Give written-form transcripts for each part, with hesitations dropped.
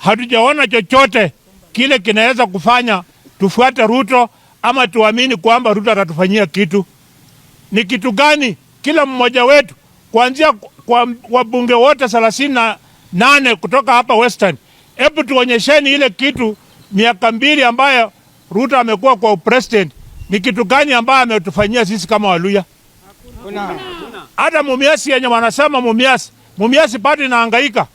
Hatujaona chochote kile kinaweza kufanya tufuate Ruto ama tuamini kwamba Ruto atatufanyia kitu. Ni kitu gani kila mmoja wetu kuanzia kwa wabunge wote 38 kutoka hapa Western, hebu tuonyesheni ile kitu miaka 2 ambayo Ruto amekuwa kwa president, ni kitu gani ambayo ametufanyia sisi kama Waluya? Hata Mumias yenye wanasema Mumias, Mumias bado inahangaika.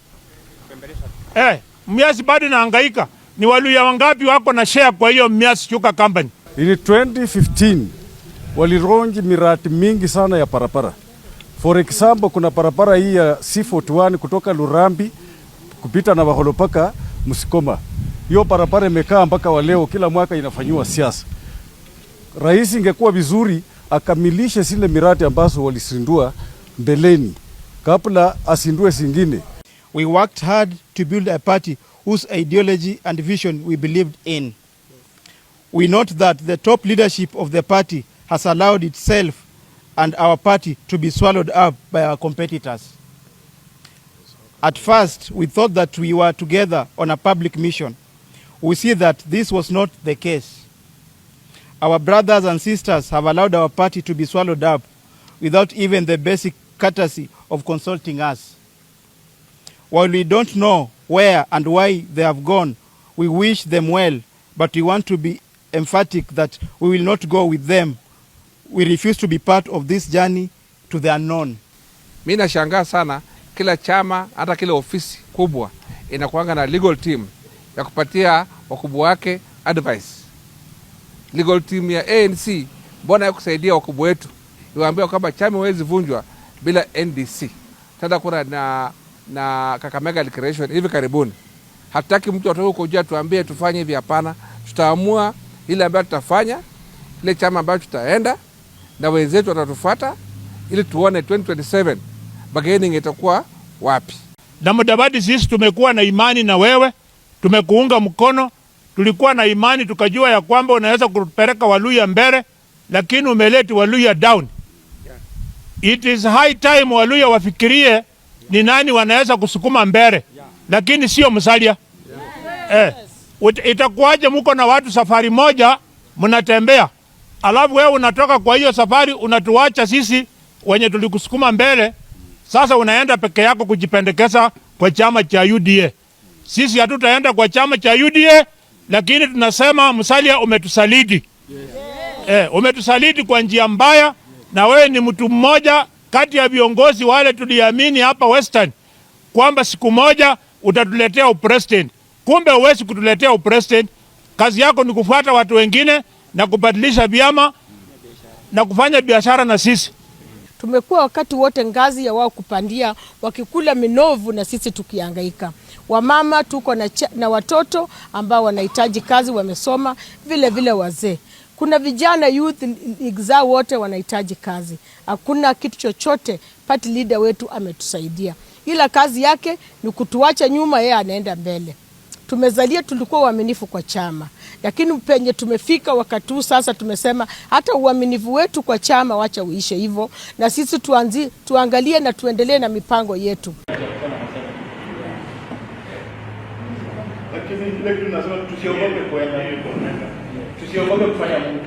Mumias bado inahangaika. Ni Waluya wangapi wako na share kwa hiyo Mumias Sugar Company? In 2015 walironji miradi mingi sana ya barabara. For example, kuna barabara hii ya C41 kutoka Lurambi kupita na Baholo paka Musikoma. Hiyo barabara imekaa mpaka wa leo, kila mwaka inafanywa siasa. Rais ingekuwa vizuri akamilishe zile miradi ambazo walisindua mbeleni kabla asindue zingine. We worked hard to build a party whose ideology and vision we believed in. We note that the top leadership of the party has allowed itself and our party to be swallowed up by our competitors. At first, we thought that we were together on a public mission. We see that this was not the case. Our brothers and sisters have allowed our party to be swallowed up without even the basic courtesy of consulting us. While we don't know where and why they have gone, we wish them well, but we want to be emphatic that we will not go with them. We refuse to be part of this journey to the unknown. Mimi nashangaa sana, kila chama hata kila ofisi kubwa inakuanga na legal team ya kupatia wakubwa wake advice. Legal team ya ANC mbona ya kusaidia wakubwa wetu? Iwaambia kwamba chama haiwezi vunjwa bila NDC. Tata kuna na Kakamega Recreation hivi karibuni. Hatutaki mtu atoke huko juu atuambie tufanye hivi, hapana. Tutaamua ile ambayo tutafanya, ile chama ambayo tutaenda na wenzetu watatufuata ili tuone 2027 bargaining itakuwa wapi. Na Mudavadi, sisi tumekuwa na imani na wewe, tumekuunga mkono, tulikuwa na imani tukajua ya kwamba unaweza kupeleka Waluya mbele, lakini umeleta Waluya down. It is high time Waluya wafikirie ni nani wanaweza kusukuma mbele, lakini sio Musalia. Itakuwaje mko na watu safari moja mnatembea, alafu wewe unatoka kwa hiyo safari unatuacha sisi wenye tulikusukuma mbele. Sasa unaenda peke yako kujipendekeza kwa chama cha UDA. Sisi hatutaenda kwa chama cha UDA, lakini tunasema Musalia umetusaliti. Umetusaliti kwa njia mbaya, na wewe ni mtu mmoja kati ya viongozi wale tuliamini hapa Western kwamba siku moja utatuletea upresident. Kumbe huwezi kutuletea upresident. Kazi yako ni kufuata watu wengine na kubadilisha vyama na kufanya biashara na sisi. Tumekuwa wakati wote ngazi ya wao kupandia, wakikula minovu na sisi tukihangaika. Wamama tuko na watoto ambao wanahitaji kazi, wamesoma, vile vile wazee. Kuna vijana youth zao wote wanahitaji kazi. Hakuna kitu chochote party leader wetu ametusaidia. Ila kazi yake ni kutuacha nyuma, yeye anaenda mbele. Tumezalia, tulikuwa waaminifu kwa chama, lakini penye tumefika wakati huu sasa tumesema hata uaminifu wetu kwa chama wacha uishe hivyo, na sisi tuangalie na tuendelee na mipango yetu. Lakini ile kitu nasema tusiogope kwenda, tusiogope kufanya Mungu.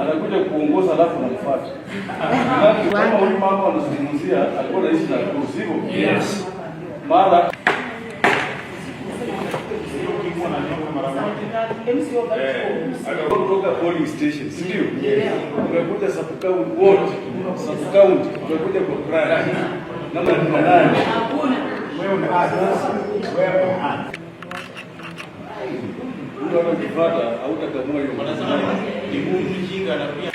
Anakuja kuongoza alafu anamfuata. Kama huyu mama anazungumzia alikuwa anaishi na sivyo? Yes. Mara kutoka polling station, si ndio? Umekuja sub county wote, sub county, umekuja kwa branch. Namba ni nani? Hakuna. Wewe una wewe una Mtu anakifuata hautakamua hiyo. Ni mjinga na pia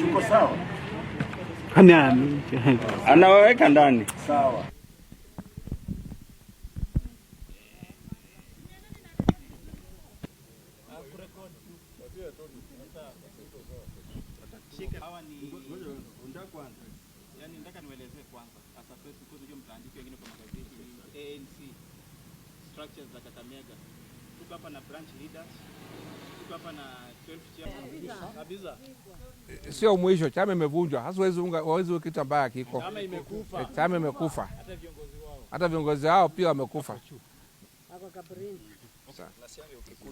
Tuko sawa? Anaweka ndani. Sawa. Shika hawa ni yani, nataka niwaelezee kwanza as a press because unajua mtaandika wengine kwa magazeti ni ANC structures za Kakamega. Tuko hapa na branch leaders, tuko hapa na 12 chairman kabisa. Sio mwisho, chama imevunjwa. Hasa huwezi unga, huwezi kitu ambaye hakiko. Chama imekufa. Chama imekufa. Hata viongozi wao pia wamekufa.